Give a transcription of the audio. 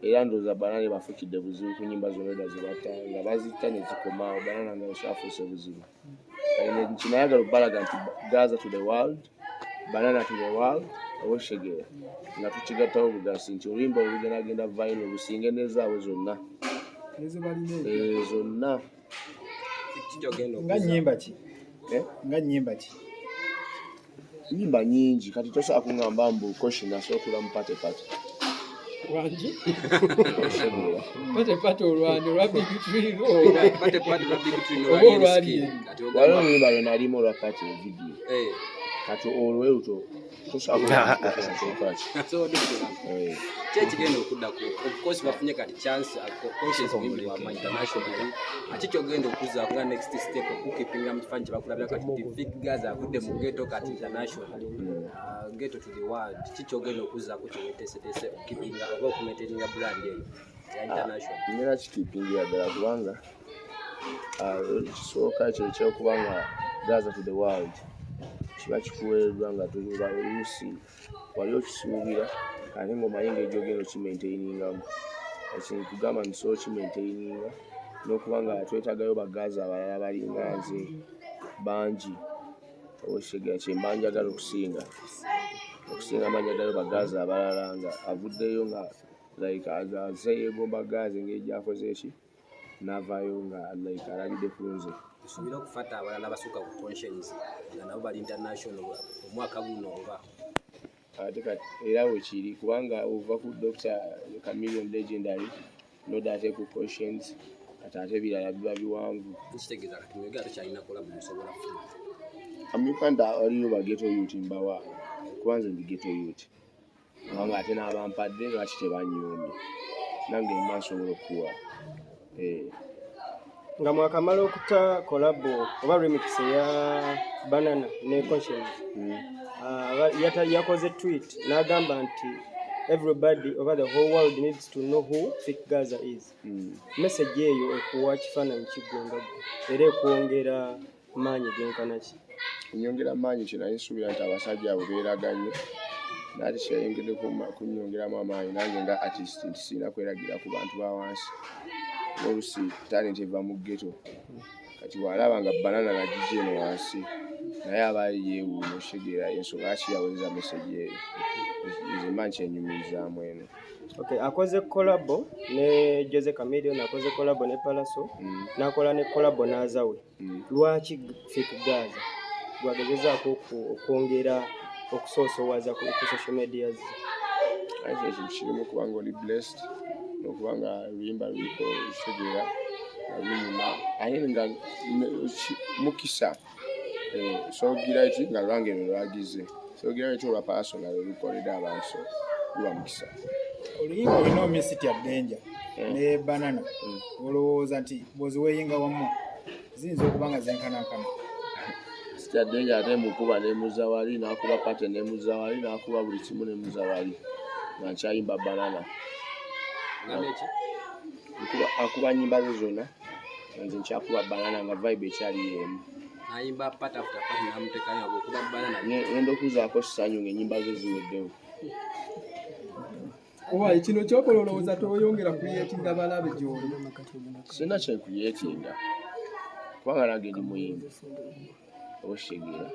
Era ndowooza Banana bafukidde buzibu ku nyimba zonna edda zebatta, nga bazitta ne zikomaawo. Banana nga ekyafuuse buzibu. Kinayagala okubalaga nti Gaza to the world, Banana to the world, oba okitegeera, nga tukigattawo bugasi nti oluyimba olugenda genda viral lusinge nezaabwe zonna. Nezebalina. Zonna. Kikyogenda Nga nyimba ki? Eh? Nga nyimba ki? Nyimba nyingi. Kati tosobola kuŋŋamba mbu Konshens asobola mu Party Party. Wangi. Okitegeera? Party Party olwani olwa Big Trill oba Party Party lwa Big Trill. Oba olwali eri. Kati Waliwo ogamba oluyimba lwe nalimu olwa Party video. Kati olweruto tosobola kukola ki. Asobodde okukola. Ki ekigenda okuddako? Of course bafunye kati chance, Konshens muyimbi wa international. Aki kyogenda okuzaako nga next step okukeepinga mu kifaananyi kye bakulabira kati ti Fik Gaza avudde mu ghetto, kati international, ghetto to the world? Ki kyogenda okuzaako kyeweteeseteese okukeepinga oba okumaintaininga brand eyo eya international? Ngenda kikeepingira ddala kubanga ekisooka kyo ekyokuba nga Gaza to the world kiba kikuweereddwa nga tuba oluusi wali okisuubira, ate ng'omanyi engeri gy'ogenda okimaintainingamu. Ekikugamba nti sobola okimaintaininga n'okuba nga twetaagayo bagaaza abalala balinga nze bangi, oba okitegeera, kyemba njagala okusinga mba njagalayo bagaaza abalala nga avuddeyo nga like aze yeegomba Gaza engeri gy'akoze eki n'avaayo nga like alabidde ku nze. Tusuubire okufata abalala abasukka ku Konshens nga nabo bali international omwaka guno oba? Ate kati era wekiri, kubanga ova ku Dr Chameleon Legendary, nodda ate ku Konshens, kati ate ebirala biba biwanvu. Kitegeeza kati mwege ate kyalina collabo musobola kufuna? Mu Uganda waliyo ba ghetto youth mbawa, kuba nze ndi ghetto youth, kubanga ate n'abampadde lwaki tebanyoomye? Nange mba nsobola okuwa. Nga mwakamala okuta collabo oba remix eya Banana ne Konshens, yakoze tweet n'agamba nti everybody oba the whole world needs to know who Fik Gaza is. Message eyo ekuwa kifaananyi kiggwe nga ggwe, era ekwongera maanyi genkana ki? Nyongera maanyi. Kyenaye nsuubira nti abasajja abo beeraganye, naate kyeyayongedde kunnyongeramu amaanyi nange nga artist nti sirina kweragira ku bantu ba wansi. Olusi talent eva mu ghetto. Kati bw'alaba nga Banana nagijja eno wansi, naye aba yeewuunya, okitegeera, ensonga lwaki yaweereza message eyo. Nze mba nkyenyumirizaamu eno. Okay, akoze collabo ne Jose Chameleone, akoze collabo ne Palaso, n'akola ne collabo n'Azawi. Lwaki Fik Gaza gwagezezaako okwongera okusoosowaza ku social media ze? Ate ekintu kirimu kubanga oli blessed n'okuba nga oluyimba luliko, okitegeera, nga lunyuma, ate nga mukisa. Sogira eti nga lwange lwe lwagize, sogira eti olwa Palaso nga lwe lukoledde abantu, so guba mukisa. Oluyimba olina omisitya Danger ne Banana, olowooza nti bw'oziweeyinga wamu ziyinza okuba nga zenkanankana? Sitya Danger ate mukuba nemuza wali, n'akuba Party nemuza wali, n'akuba buli kimu nemuza wali, nga nkyayimba Banana. Ngamba eki? Akuba nyimba ze zonna, nze nkyakuba Banana, nga vibe ekyali yemu. Nayimba part after part namutekayo nga bwekuba Banana. Ngenda okuzaako ssanyu ng'ennyimba ze ziweddewo. Oba kino kyokola olowooza toyongera kuyeetinga balabe gy'oli? Sirina kyenkuyeetinga, kubanga nange ndi muyimbi, oba okitegeera.